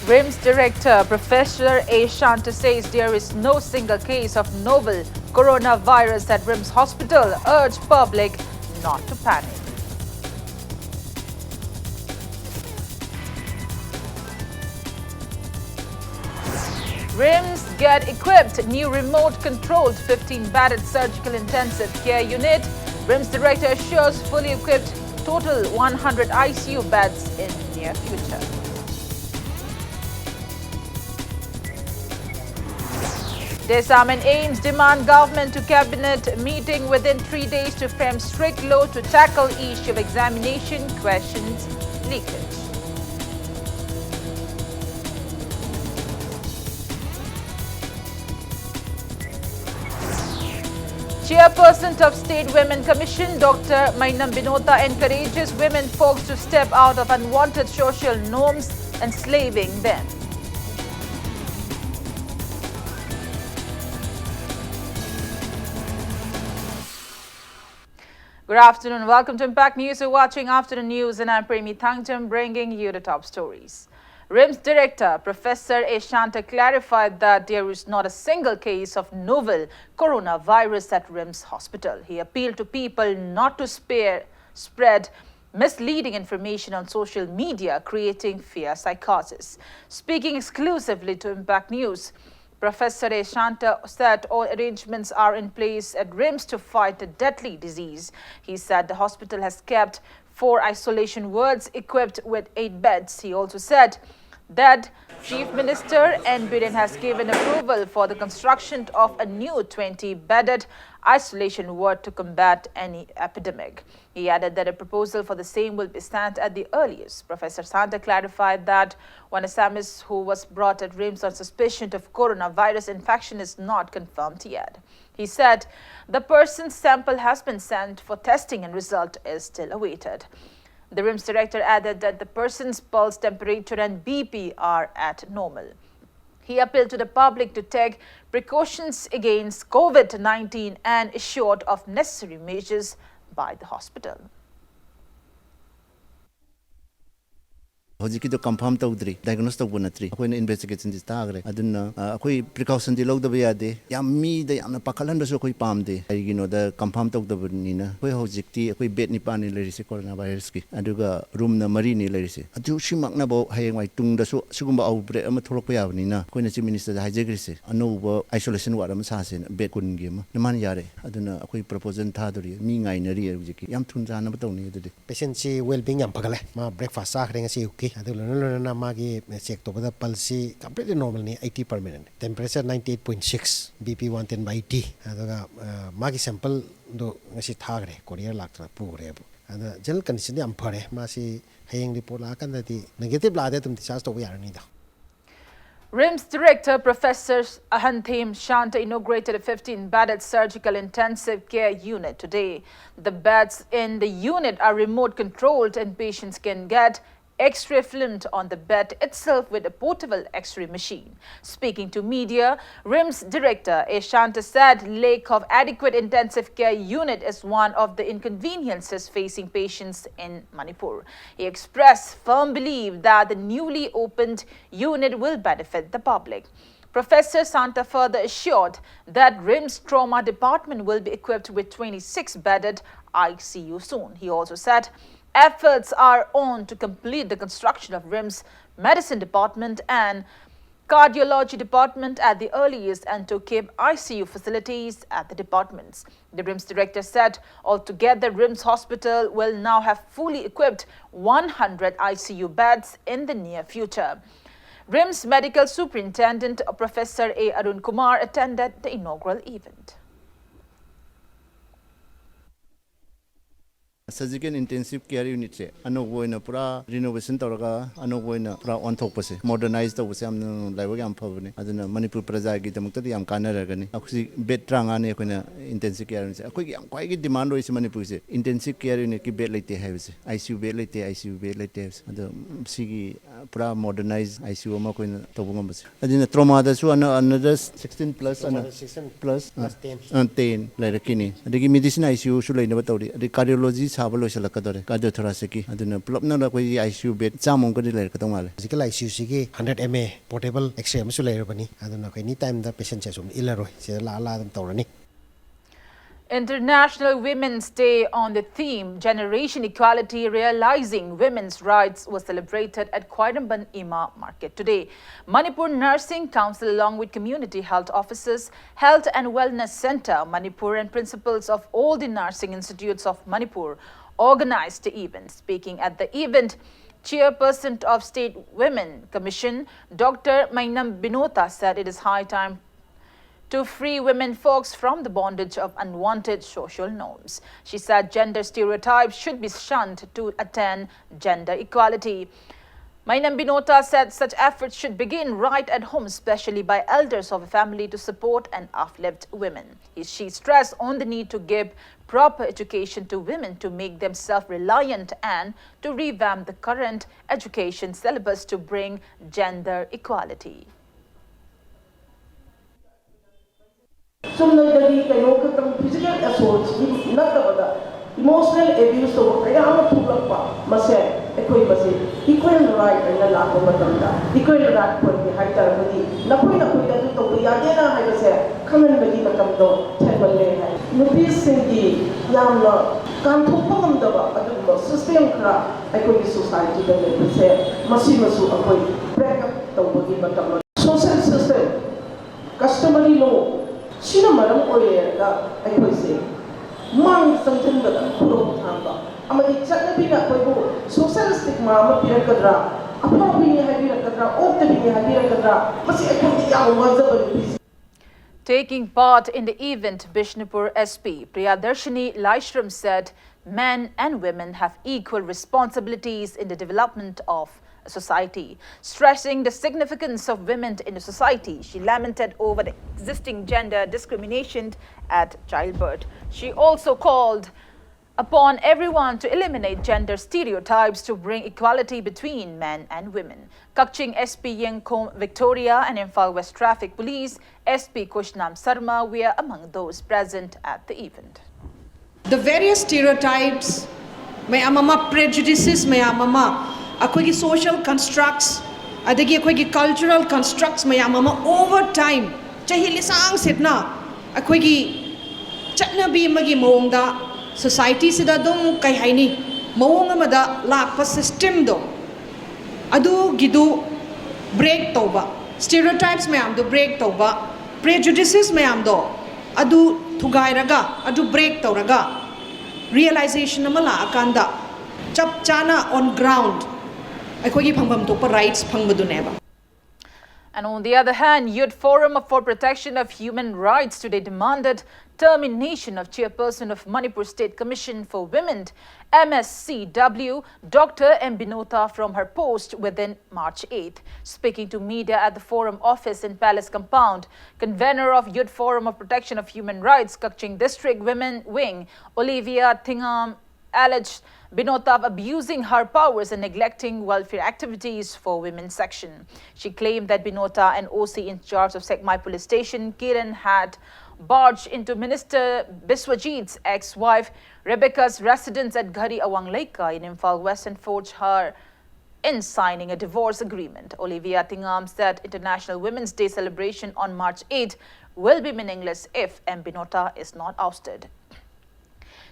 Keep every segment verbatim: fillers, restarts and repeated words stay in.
RIMS Director Professor A Shanta says there is no single case of novel coronavirus at RIMS Hospital, urged public not to panic. RIMS get equipped new remote controlled fifteen bedded surgical intensive care unit. RIMS director assures fully equipped total one hundred I C U beds in near future. DESAM and AIIMS demand government to cabinet meeting within three days to frame strict law to tackle issue of examination questions leakage. Chairperson of State Women Commission, Doctor Mainam Binota, encourages women folks to step out of unwanted social norms enslaving them. Good afternoon. Welcome to Impact News. You're watching Afternoon News, and I'm Premi Thangjam, bringing you the top stories. RIMS Director Professor A Shanta clarified that there is not a single case of novel coronavirus at RIMS Hospital. He appealed to people not to spare, spread misleading information on social media, creating fear psychosis. Speaking exclusively to Impact News, Professor A Shanta said all arrangements are in place at RIMS to fight the deadly disease. He said the hospital has kept four isolation wards equipped with eight beds. He also said that Chief Minister N Biren has given approval for the construction of a new twenty bedded isolation ward to combat any epidemic. He added that a proposal for the same will be sent at the earliest. Professor Shanta clarified that one Assamese who was brought at RIMS on suspicion of coronavirus infection is not confirmed yet. He said the person's sample has been sent for testing and result is still awaited. The RIMS director added that the person's pulse, temperature, and B P are at normal. He appealed to the public to take precautions against COVID nineteen and assured of necessary measures by the hospital. ꯍꯧꯖꯤꯛꯀꯤꯗꯣ confirm ꯇꯧꯗ꯭ꯔꯤ, diagnose ꯇꯧꯕ ꯅꯠꯇ꯭ꯔꯤ꯫ ꯑꯩꯈꯣꯏꯅ ꯏꯟꯚꯦꯁꯇꯤꯒꯦꯁꯟꯗꯤ ꯊꯥꯈ꯭ꯔꯦ꯫ ꯑꯗꯨꯅ ꯑ, ꯑꯩꯈꯣꯏ ꯄ꯭ꯔꯤꯀꯥꯎꯁꯟꯗꯤ ꯂꯧꯗꯕ ꯌꯥꯗꯦ꯫ ꯌꯥꯝ ꯃꯤꯗ ꯌꯥꯝꯅ ꯄꯥꯈꯠꯍꯟꯕꯁꯨ ꯑꯩꯈꯣꯏ ꯄꯥꯝꯗꯦ꯫ ꯀꯩꯒꯤꯅꯣꯗ ꯀꯟꯐꯥꯔꯝ ꯇꯧꯗꯕꯅꯤꯅ꯫ ꯑꯩꯈꯣꯏ ꯍꯧꯖꯤꯛꯇꯤ ꯑꯩꯈꯣꯏ ꯕꯦꯗ ꯅꯤꯄꯥꯟꯅꯤ ꯂꯩꯔꯤꯁꯦ ꯀꯣꯔꯣꯅꯥ ꯚꯥꯏꯔꯁꯀꯤ, ꯑꯗꯨꯒ ꯔꯨꯝꯅ ꯃꯔꯤꯅꯤ ꯂꯩꯔꯤꯁꯦ꯫ ꯑꯗꯨ ꯁꯤꯃꯛꯅꯐꯧ ꯍꯌꯦꯡꯋꯥꯏ ꯇꯨꯡꯗꯁꯨ ꯁꯤꯒꯨꯝꯕ ꯑꯥꯎꯠꯕ꯭ꯔꯦꯛ ꯑꯃ ꯊꯣꯛꯂꯛꯄ ꯌꯥꯕꯅꯤꯅ ꯑꯩꯈꯣꯏꯅ ꯆꯤꯐ ꯃꯤꯅꯤꯁꯇꯔꯗ ꯍꯥꯏꯖꯈ꯭ꯔꯤꯁꯦ, ꯑꯅꯧꯕ ꯑꯥꯏꯁꯣꯂꯦꯁꯟ ꯋꯥꯔꯗ ꯑꯃ ꯁꯥꯁꯦꯅ, ꯕꯦꯗ ꯀꯨꯟꯒꯤ ꯑꯃ꯫ ꯃꯥꯅ ꯌꯥꯔꯦ꯫ ꯑꯗꯨꯅ ꯑꯩꯈꯣꯏ ꯄ꯭ꯔꯣꯄꯣꯖꯦꯜ ꯊꯥꯗꯣꯔꯤ, ꯃꯤ ꯉꯥꯏꯅꯔꯤ ꯍꯧꯖꯤꯛꯀꯤ꯫ ꯌꯥꯝ ꯊꯨꯅ ꯆꯥꯅꯕ ꯇꯧꯅꯤ ꯑꯗꯨꯗꯤ꯫ ꯄꯦꯁꯦꯟꯁꯤ ꯋꯦꯜ ꯕꯤꯡ ꯌꯥꯝ ꯐꯒꯠꯂꯦ꯫ ꯃꯥ ꯕ꯭ꯔꯦꯛꯐꯥꯁ ꯆꯥꯈ꯭ꯔꯦ ꯉꯁꯤ ꯑꯌꯨꯛꯀꯤ꯫ ꯑꯗꯨ ꯂꯣꯏꯅ ꯂꯣꯏꯅꯅ ꯃꯥꯒꯤ ꯆꯦꯛ ꯇꯧꯕꯗ ꯄꯜꯁꯁꯤ ꯀꯝꯄ꯭ꯂꯤꯠꯂꯤ ꯅꯣꯔꯃꯦꯜꯅꯤ, ꯑꯩꯠꯇꯤ ꯄꯔ ꯃꯤꯅꯠꯅꯤ꯫ Temperature ninety eight point six, B P one ten by eighty. ꯑꯗꯨꯒ ꯑ, ꯃꯥꯒꯤ ꯁꯦꯝꯄꯜꯗꯣ ꯉꯁꯤ ꯊꯥꯈ꯭ꯔꯦ, ꯀꯣꯔꯤꯌꯔ ꯂꯥꯛꯇꯅ ꯄꯨꯈ꯭ꯔꯦꯕ꯫ ꯑꯗ ꯖꯦꯅꯔꯦꯜ ꯀꯟꯗꯤꯁꯟꯗꯤ ꯌꯥꯝ ꯐꯔꯦ꯫ ꯃꯥꯁꯤ ꯍꯌꯦꯡ ꯔꯤꯄꯣꯔꯠ ꯂꯥꯛꯑꯀꯥꯟꯗꯗꯤ ꯅꯦꯒꯦꯇꯤꯚ ꯂꯥꯛꯑꯗꯤ ꯑꯗꯨꯝ ꯗꯤꯁꯆꯥꯔꯖ ꯇꯧꯕ ꯌꯥꯔꯅꯤꯗ꯫ RIMS Director Professor Ahanthem Shanta inaugurated a fifteen-bedded surgical intensive care unit today. The beds in the unit are remote controlled and patients can get X-ray filmed on the bed itself with a portable X-ray machine. Speaking to media, RIMS Director A Shanta said lack of adequate intensive care unit is one of the inconveniences facing patients in Manipur. He expressed firm belief that the newly opened unit will benefit the public. Professor Shanta further assured that RIMS trauma department will be equipped with twenty-six bedded I C U soon. He also said efforts are on to complete the construction of RIMS medicine department and cardiology department at the earliest and to keep I C U facilities at the departments. The RIMS director said altogether RIMS hospital will now have fully equipped one hundred I C U beds in the near future. RIMS Medical Superintendent Professor A Arun Kumar attended the inaugural event. Surgical Intensive Care Unit ꯁꯦ ꯑꯅꯧꯕ ꯑꯣꯏꯅ ꯄꯨꯔꯥ ꯔꯤꯅꯣꯚꯦꯁꯟ ꯇꯧꯔꯒ ꯑꯅꯧꯕ ꯑꯣꯏꯅ ꯄꯨꯔꯥ ꯑꯣꯟꯊꯣꯛꯄꯁꯦ, modernise ꯇꯧꯕꯁꯦ ꯌꯥꯝꯅ ꯂꯥꯏꯕꯛ ꯌꯥꯝ ꯐꯕꯅꯤ꯫ ꯑꯗꯨꯅ ꯃꯅꯤꯄꯨꯔ ꯄ꯭ꯔꯖꯥꯒꯤꯗꯃꯛꯇꯗꯤ ꯌꯥꯝ ꯀꯥꯟꯅꯔꯒꯅꯤ꯫ ꯍꯧꯖꯤꯛ ꯕꯦꯗ ꯇꯔꯥꯃꯉꯥꯅꯤ ꯑꯩꯈꯣꯏꯅ ꯏꯟꯇꯦꯟꯁꯤꯚ ꯀꯦꯌꯔ ꯌꯨꯅꯤꯠꯁꯦ꯫ ꯑꯩꯈꯣꯏꯒꯤ ꯌꯥꯝ ꯈ꯭ꯋꯥꯏꯒꯤ ꯗꯤꯃꯥꯟ ꯑꯣꯏꯔꯤꯁꯦ ꯃꯅꯤꯄꯨꯔꯒꯤꯁꯦ, ꯏꯟꯇꯦꯟꯁꯤꯚ ꯀꯦꯌꯔ ꯌꯨꯅꯤꯠꯀꯤ ꯕꯦꯗ ꯂꯩꯇꯦ ꯍꯥꯏꯕꯁꯦ, ꯑꯥꯏ ꯁꯤ ꯌꯨ ꯕꯦꯗ ꯂꯩꯇꯦ, ꯑꯥꯏ ꯁꯤ ꯌꯨ ꯕꯦꯗ ꯂꯩꯇꯦ ꯍꯥꯏꯕꯁꯦ꯫ ꯑꯗꯣ ꯁꯤꯒꯤ ꯄꯨꯔꯥ ꯃꯣꯗꯔꯅꯥꯏꯖ ꯑꯥꯏ ꯁꯤ ꯌꯨ ꯑꯃ ꯑꯩꯈꯣꯏꯅ ꯇꯧꯕ ꯉꯝꯕꯁꯦ꯫ ꯑꯗꯨꯅ ꯇ꯭ꯔꯣꯃꯥꯗꯁꯨ ꯑꯅ-, another sixteen plus ꯑꯅ-, ꯇ꯭ꯔꯣꯃꯥꯗ sixteen plus, plus ꯑ, ten꯫ ꯑ, ten ꯂꯩꯔꯛꯈꯤꯅꯤ꯫ ꯑꯗꯒꯤ ꯃꯦꯗꯤꯁꯤꯟ ꯑꯥꯏ ꯁꯤ ꯌꯨꯁꯨ ꯂꯩꯅꯕ ꯇꯧꯔꯤ꯫ ꯑꯗꯩ ꯀꯥꯔꯗꯤꯑꯣꯂꯣꯖꯤ ꯁꯥꯕ ꯂꯣꯏꯁꯤꯜꯂꯛꯀꯗꯧꯔꯦ, ꯀꯥꯔꯗꯤꯑꯣ ꯊꯣꯔꯥꯁꯤꯛꯀꯤ꯫ ꯑꯗꯨꯅ ꯄꯨꯂꯞꯅ ꯑꯩꯈꯣꯏꯒꯤ ꯑꯥꯏ ꯁꯤ ꯌꯨ ꯕꯦꯗ ꯆꯥꯝꯃꯃꯨꯛꯀꯗꯤ ꯂꯩꯔꯛꯀꯗꯧ ꯃꯥꯜꯂꯦ꯫ ꯍꯧꯖꯤꯛꯀꯤ ꯑꯥꯏ ꯁꯤ ꯌꯨ ꯁꯤꯒꯤ hundred M A portable X ray ꯑꯃꯁꯨ ꯂꯩꯔꯕꯅꯤ꯫ ꯑꯗꯨꯅ ꯑꯩꯈꯣꯏ ꯑꯦꯅꯤ ꯇꯥꯏꯝꯗ ꯄꯦꯁꯦꯟꯁꯦ ꯑꯁꯨꯝ ꯏꯜꯂꯔꯣꯏ, ꯁꯤꯗ ꯂꯥꯛꯑ ꯂꯥꯛꯑ ꯑꯗꯨꯝ ꯇꯧꯔꯅꯤ꯫ International Women's Day on the theme Generation Equality, Realizing Women's Rights was celebrated at Khwairamband Ima Market today. Manipur Nursing Council, along with community health officers, Health and Wellness Centre, Manipur, and principals of all the nursing institutes of Manipur organized the event. Speaking at the event, Chairperson of State Women Commission, Doctor Mainam Binota, said it is high time to free women folks from the bondage of unwanted social norms. She said gender stereotypes should be shunned to attain gender equality. Mainam Binota said such efforts should begin right at home, especially by elders of a family, to support and uplift women. She stressed on the need to give proper education to women to make them self-reliant and to revamp the current education syllabus to bring gender equality. ꯆꯨꯝꯅꯗꯒꯤ ꯀꯩꯅꯣ ꯈꯛꯇꯪ physical ꯑꯦꯁꯣꯜꯠꯀꯤ ꯅꯠꯇꯕꯗ emotional abuse ꯇꯧꯕ ꯀꯌꯥ ꯑꯃ ꯊꯣꯛꯂꯛꯄ ꯃꯁꯦ ꯑꯩꯈꯣꯏ ꯃꯁꯤ ꯏꯀ꯭ꯋꯦꯜ ꯔꯥꯏꯠ ꯍꯥꯏꯅ ꯂꯥꯛꯄ ꯃꯇꯝꯗ ꯏꯀ꯭ꯋꯦꯜ ꯔꯥꯏꯠ ꯄꯣꯏꯟꯠꯀꯤ ꯍꯥꯏ ꯇꯥꯔꯒꯗꯤ ꯅꯈꯣꯏ ꯅꯈꯣꯏꯗ ꯑꯗꯨ ꯇꯧꯕ ꯌꯥꯗꯦꯅ ꯍꯥꯏꯕꯁꯦ ꯈꯪꯍꯟꯕꯒꯤ ꯃꯇꯝꯗꯣ ꯊꯦꯡꯃꯜꯂꯦ ꯍꯥꯏ꯫ ꯅꯨꯄꯤꯁꯤꯡꯒꯤ ꯌꯥꯝꯅ ꯀꯥꯟꯊꯣꯛꯄ ꯉꯝꯗꯕ ꯑꯗꯨꯒꯨꯝꯕ ꯁꯤꯁꯇꯦꯝ ꯈꯔ ꯑꯩꯈꯣꯏꯒꯤ ꯁꯣꯁꯥꯏꯇꯤꯗ ꯂꯩꯕꯁꯦ ꯃꯁꯤꯃꯁꯨ ꯑꯩꯈꯣꯏ ꯕ꯭ꯔꯦꯛ ꯑꯞ ꯇꯧꯕꯒꯤ ꯃꯇꯝ꯫ ꯁꯣꯁꯦꯜ ꯁꯤꯁꯇꯦꯝ, ꯀꯁꯇꯃꯔꯤ ꯂꯣ, ꯁꯤꯅ ꯃꯔꯝ ꯑꯣꯏꯔꯒ ꯑꯩꯈꯣꯏꯁꯦ ꯃꯥꯡ ꯆꯪꯁꯤꯟꯕꯗ ꯈꯨꯗꯣꯡ ꯊꯥꯡꯕ ꯑꯃꯗꯤ ꯆꯠꯅꯕꯤꯅ ꯑꯩꯈꯣꯏꯕꯨ ꯁꯣꯁꯦꯜ ꯁ꯭ꯇꯤꯛꯃꯥ ꯑꯃ ꯄꯤꯔꯛꯀꯗ꯭ꯔꯥ, ꯑꯐꯥꯎꯕꯤꯅꯤ ꯍꯥꯏꯕꯤꯔꯛꯀꯗ꯭ꯔꯥ, ꯑꯣꯛꯇꯕꯤꯅꯤ ꯍꯥꯏꯕꯤꯔꯛꯀꯗ꯭ꯔꯥ, ꯃꯁꯤ ꯑꯩꯈꯣꯏꯗꯤ ꯌꯥꯝ ꯋꯥꯖꯕ ꯅꯨꯄꯤꯁꯤꯡ꯫ Taking part in the event, Bishnupur S P Priyadarshini Laishram said men and women have equal responsibilities in the development of a society. Stressing the significance of women in the society, she lamented over the existing gender discrimination at childbirth. She also called upon everyone to eliminate gender stereotypes to bring equality between men and women. Kakching S P Yengkhom Victoria and Imphal West Traffic Police S P Kushnam Sarma were among those present at the event. The various stereotypes ꯃꯌꯥꯝ ꯑꯃ, prejudices ꯃꯌꯥꯝ ꯑꯃ, ꯑꯩꯈꯣꯏꯒꯤ social constructs, ꯑꯗꯒꯤ ꯑꯩꯈꯣꯏꯒꯤ cultural constructs ꯃꯌꯥꯝ ꯑꯃ over time, ꯆꯍꯤ ꯂꯤꯁꯥꯡ ꯁꯤꯠꯅ ꯑꯩꯈꯣꯏꯒꯤ ꯆꯠꯅꯕꯤ ꯑꯃꯒꯤ ꯃꯑꯣꯡꯗ society ꯁꯤꯗ ꯑꯗꯨꯝ, ꯀꯩ ꯍꯥꯏꯅꯤ, ꯃꯑꯣꯡ ꯑꯃꯗ ꯂꯥꯛꯄ system ꯗꯣ, ꯑꯗꯨꯒꯤꯗꯨ break ꯇꯧꯕ, stereotypes ꯃꯌꯥꯝꯗꯣ break ꯇꯧꯕ, prejudices ꯃꯌꯥꯝꯗꯣ ꯑꯗꯨ ꯊꯨꯒꯥꯏꯔꯒ, ꯑꯗꯨ break ꯇꯧꯔꯒ, realization ꯑꯃ ꯂꯥꯛꯑꯀꯥꯟꯗ ꯆꯞ ꯆꯥꯅ on ground ꯑꯩꯈꯣꯏꯒꯤ ꯐꯪꯐꯝ ꯊꯣꯛꯄ rights ꯐꯪꯕꯗꯨꯅꯦꯕ꯫ And on the other hand, Youth Forum for Protection of Human Rights today demanded termination of Chairperson of Manipur State Commission for Women, M S C W, Doctor M Binota, from her post within March eighth. Speaking to media at the Forum office in Palace Compound, convener of Youth Forum of Protection of Human Rights, Kakching District Women Wing, Olivia Tingam, alleged Binota of abusing her powers and neglecting welfare activities for women section. She claimed that Binota and O C in charge of Sekmai Police Station, Kiran, had barged into Minister Biswajit's ex-wife Rebecca's residence at Ghari Awang Leika in Imphal West and forced her in signing a divorce agreement. Olivia Tingam said International Women's Day celebration on March eighth will be meaningless if M Binota is not ousted.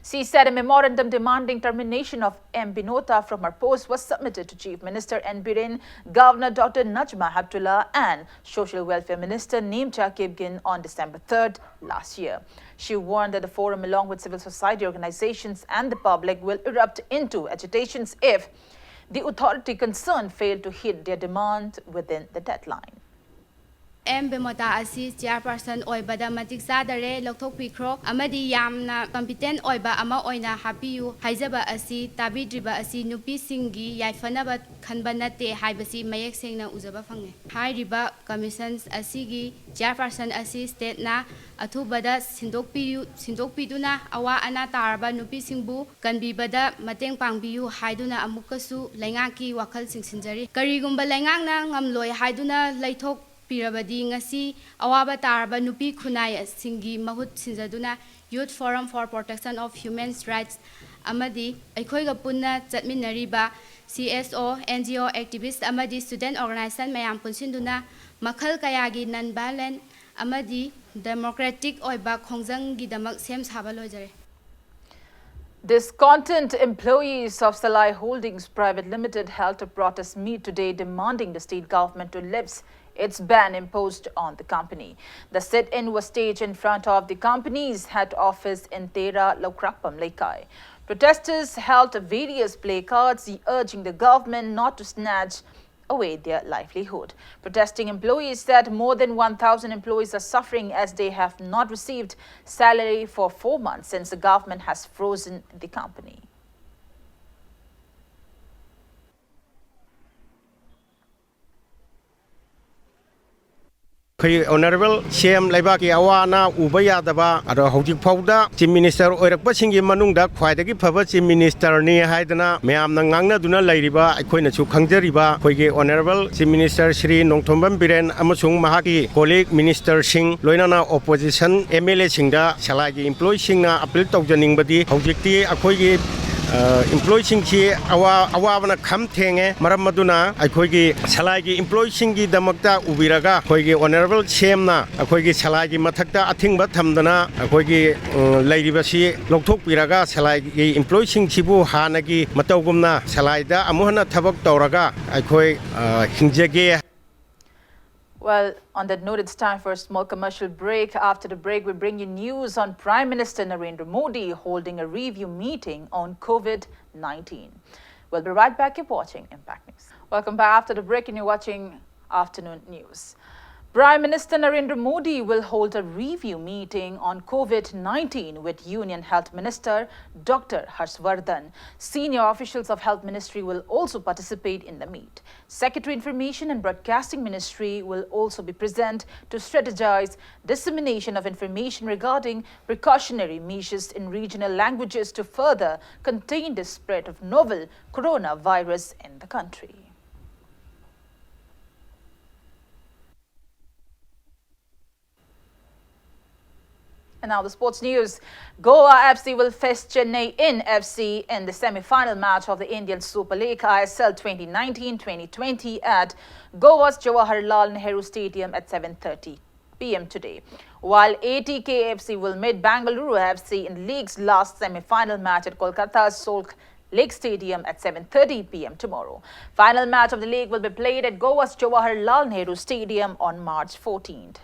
She said a memorandum demanding termination of M Binota from her post was submitted to Chief Minister N Biren, Governor Doctor Najma Heptulla, and Social Welfare Minister Neemcha Kipgen on December third last year. She warned that the forum, along with civil society organizations and the public, will erupt into agitations if the authority concerned fail to hit their demand within the deadline. M Bimota ꯑꯁꯤ chairperson ꯑꯣꯏꯕꯗ ꯃꯇꯤꯛ ꯆꯥꯗꯔꯦ, ꯂꯧꯊꯣꯛꯄꯤꯈ꯭ꯔꯣ ꯑꯃꯗꯤ ꯌꯥꯝꯅ ꯀꯝꯄꯤꯇꯦꯟ ꯑꯣꯏꯕ ꯑꯃ ꯑꯣꯏꯅ ꯍꯥꯞꯄꯤꯌꯨ ꯍꯥꯏꯖꯕ ꯑꯁꯤ ꯇꯥꯕꯤꯗ꯭ꯔꯤꯕ ꯑꯁꯤ ꯅꯨꯄꯤꯁꯤꯡꯒꯤ ꯌꯥꯏꯐꯅꯕ ꯈꯟꯕ ꯅꯠꯇꯦ ꯍꯥꯏꯕꯁꯤ ꯃꯌꯦꯛ ꯁꯦꯡꯅ ꯎꯖꯕ ꯐꯪꯉꯦ꯫ ꯍꯥꯏꯔꯤꯕ ꯀꯃꯤꯁꯟꯁ ꯑꯁꯤꯒꯤ ꯆꯤꯌꯥꯔꯄꯥꯔꯁꯟ ꯑꯁꯤ ꯁ꯭ꯇꯦꯠꯅ ꯑꯊꯨꯕꯗ ꯁꯤꯟꯗꯣꯛꯄꯤꯌꯨ, ꯁꯤꯟꯗꯣꯛꯄꯤꯗꯨꯅ ꯑꯋꯥ ꯑꯅꯥ ꯇꯥꯔꯕ ꯅꯨꯄꯤꯁꯤꯡꯕꯨ ꯀꯟꯕꯤꯕꯗ ꯃꯇꯦꯡ ꯄꯥꯡꯕꯤꯌꯨ ꯍꯥꯏꯗꯨꯅ ꯑꯃꯨꯛꯀꯁꯨ ꯂꯩꯉꯥꯛꯀꯤ ꯋꯥꯈꯜ ꯆꯤꯡꯁꯤꯟꯖꯔꯤ꯫ ꯀꯔꯤꯒꯨꯝꯕ ꯂꯩꯉꯥꯛꯅ ꯉꯝꯂꯣꯏ ꯍꯥꯏꯗꯨꯅ ꯂꯩꯊꯣꯛ ꯄꯤꯔꯕꯗꯤ ꯉꯁꯤ ꯑꯋꯥꯕ ꯇꯥꯔꯕ ꯅꯨꯄꯤ ꯈꯨꯟꯅꯥꯏꯁꯤꯡꯒꯤ ꯃꯍꯨꯠ ꯁꯤꯟꯖꯗꯨꯅ Youth Forum for Protection of Human Rights ꯑꯃꯗꯤ ꯑꯩꯈꯣꯏꯒ ꯄꯨꯟꯅ ꯆꯠꯃꯤꯟꯅꯔꯤꯕ C S O, N G O activist ꯑꯃꯗꯤ student organization ꯃꯌꯥꯝ ꯄꯨꯟꯁꯤꯟꯗꯨꯅ ꯃꯈꯜ ꯀꯌꯥꯒꯤ non-violent ꯑꯃꯗꯤ democratic ꯑꯣꯏꯕ ꯈꯣꯡꯖꯪꯒꯤꯗꯃꯛ ꯁꯦꯝ ꯁꯥꯕ ꯂꯣꯏꯖꯔꯦ꯫ Discontent employees of Salai Holdings Private Limited held a protest meet today demanding the state government to lift its ban imposed on the company. The sit-in was staged in front of the company's head office in Tera Lokrakpam Leikai. Protesters held various placards urging the government not to snatch away their livelihood. Protesting employees said more than one thousand employees are suffering as they have not received salary for four months since the government has frozen the company. ꯑꯩꯈꯣꯏ honourable ꯁꯤ M ꯂꯩꯕꯥꯛꯀꯤ ꯑꯋꯥ ꯑꯅꯥ ꯎꯕ ꯌꯥꯗꯕ, ꯑꯗꯣ ꯍꯧꯖꯤꯛ ꯐꯥꯎꯗ ꯆꯤꯐ ꯃꯤꯅꯤꯁꯇꯔ ꯑꯣꯏꯔꯛꯄꯁꯤꯡꯒꯤ ꯃꯅꯨꯡꯗ ꯈ꯭ꯋꯥꯏꯗꯒꯤ ꯐꯕ ꯆꯤꯐ ꯃꯤꯅꯤꯁꯇꯔꯅꯤ ꯍꯥꯏꯗꯅ ꯃꯌꯥꯝꯅ ꯉꯥꯡꯅꯗꯨꯅ ꯂꯩꯔꯤꯕ, ꯑꯩꯈꯣꯏꯅꯁꯨ ꯈꯪꯖꯔꯤꯕ ꯑꯩꯈꯣꯏꯒꯤ honourable chief minister Shri Nongthombam Biren ꯑꯃꯁꯨꯡ ꯃꯍꯥꯛꯀꯤ ꯀꯣꯂꯤꯛ ꯃꯤꯅꯤꯁꯇꯔꯁꯤꯡ, ꯂꯣꯏꯅꯅ ꯑꯣꯄꯣꯖꯤꯁꯟ ꯑꯦꯝ ꯑꯦꯜ ꯑꯦꯁꯤꯡꯗ ꯁꯂꯥꯏꯒꯤ ꯏꯝꯄ꯭ꯂꯣꯌꯤꯁꯤꯡꯅ ꯑꯄꯤꯜ ꯇꯧꯖꯅꯤꯡꯕꯗꯤ, ꯍꯧꯖꯤꯛꯇꯤ ꯑꯩꯈꯣꯏꯒꯤ ꯑ, ꯏꯝꯄ꯭ꯂꯣꯌꯤꯁꯤꯡꯁꯤ ꯑꯋꯥ-, ꯑꯋꯥꯕꯅ ꯈꯝ ꯊꯦꯡꯉꯦ꯫ ꯃꯔꯝ ꯑꯗꯨꯅ ꯑꯩꯈꯣꯏꯒꯤ ꯁꯂꯥꯏꯒꯤ ꯏꯝꯄ꯭ꯂꯣꯌꯤꯁꯤꯡꯒꯤꯗꯃꯛꯇ ꯎꯕꯤꯔꯒ ꯑꯩꯈꯣꯏꯒꯤ ꯑꯣꯅꯔꯦꯕꯜ ꯁꯤ ꯑꯦꯝꯅ ꯑꯩꯈꯣꯏꯒꯤ ꯁꯂꯥꯏꯒꯤ ꯃꯊꯛꯇ ꯑꯊꯤꯡꯕ ꯊꯝꯗꯅ ꯑꯩꯈꯣꯏꯒꯤ, ꯎꯝ, ꯂꯩꯔꯤꯕꯁꯤ ꯂꯧꯊꯣꯛꯄꯤꯔꯒ ꯁꯂꯥꯏꯒꯤ ꯏꯝꯄ꯭ꯂꯣꯌꯤꯁꯤꯡꯁꯤꯕꯨ ꯍꯥꯟꯅꯒꯤ ꯃꯇꯧꯒꯨꯝꯅ ꯁꯂꯥꯏꯗ ꯑꯃꯨꯛ ꯍꯟꯅ ꯊꯕꯛ ꯇꯧꯔꯒ ꯑꯩꯈꯣꯏ, ꯑ, ꯍꯤꯡꯖꯒꯦ꯫ Well, on that note, it's time for a small commercial break. After the break, we bring you news on Prime Minister Narendra Modi holding a review meeting on COVID nineteen. We'll be right back. Keep watching Impact News. Welcome back after the break, and you're watching Afternoon News. Prime Minister Narendra Modi will hold a review meeting on COVID nineteen with Union Health Minister Doctor Harshvardhan. Senior officials of Health Ministry will also participate in the meet. Secretary Information and Broadcasting Ministry will also be present to strategize dissemination of information regarding precautionary measures in regional languages to further contain the spread of novel coronavirus in the country. And now the sports news. Goa F C will face Chennai in F C in the semi-final match of the Indian Super League I S L twenty nineteen twenty twenty at Goa's Jawaharlal Nehru Stadium at seven thirty p m today, while A T K F C will meet Bengaluru F C in league's last semi-final match at Kolkata's Salt Lake Stadium at seven thirty p m tomorrow. Final match of the league will be played at Goa's Jawaharlal Nehru Stadium on March fourteenth.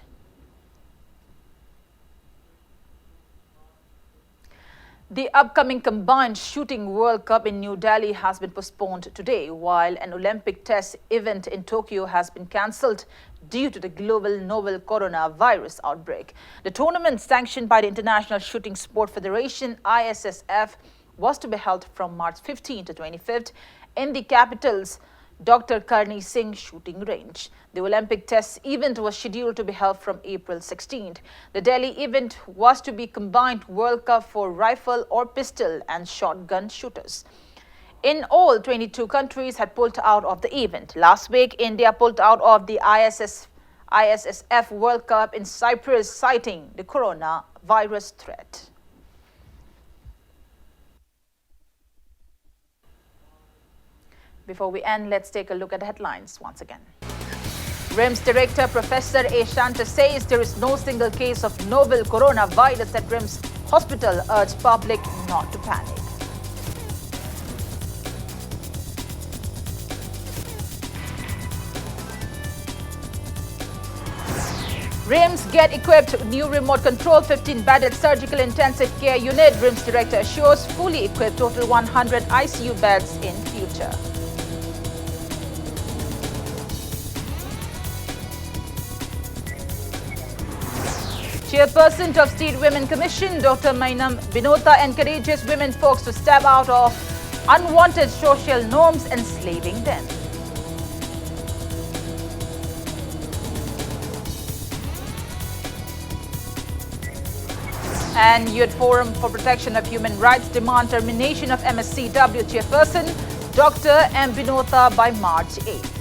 The upcoming Combined Shooting World Cup in New Delhi has been postponed today, while an Olympic test event in Tokyo has been cancelled due to the global novel coronavirus outbreak. The tournament, sanctioned by the International Shooting Sport Federation, I S S F, was to be held from March fifteenth to twenty-fifth in the capital's Doctor Karni Singh shooting range. The Olympic test event was scheduled to be held from April sixteenth. The Delhi event was to be combined World Cup for rifle or pistol and shotgun shooters. In all, twenty-two countries had pulled out of the event. Last week, India pulled out of the I S S, I S S F World Cup in Cyprus, citing the coronavirus threat. Before we end, let's take a look at the headlines once again. RIMS Director Professor A Shanta says there is no single case of novel coronavirus at RIMS Hospital, urged public not to panic. RIMS get equipped, new remote control fifteen bedded surgical intensive care unit. RIMS director assures fully equipped, total one hundred I C U beds in future. Chairperson of State Women Commission, Doctor Mainam Binota, encourages women folks to step out of unwanted social norms, enslaving them. And Youth Forum for Protection of Human Rights demand termination of M S C W chairperson Doctor M Binota by March eighth.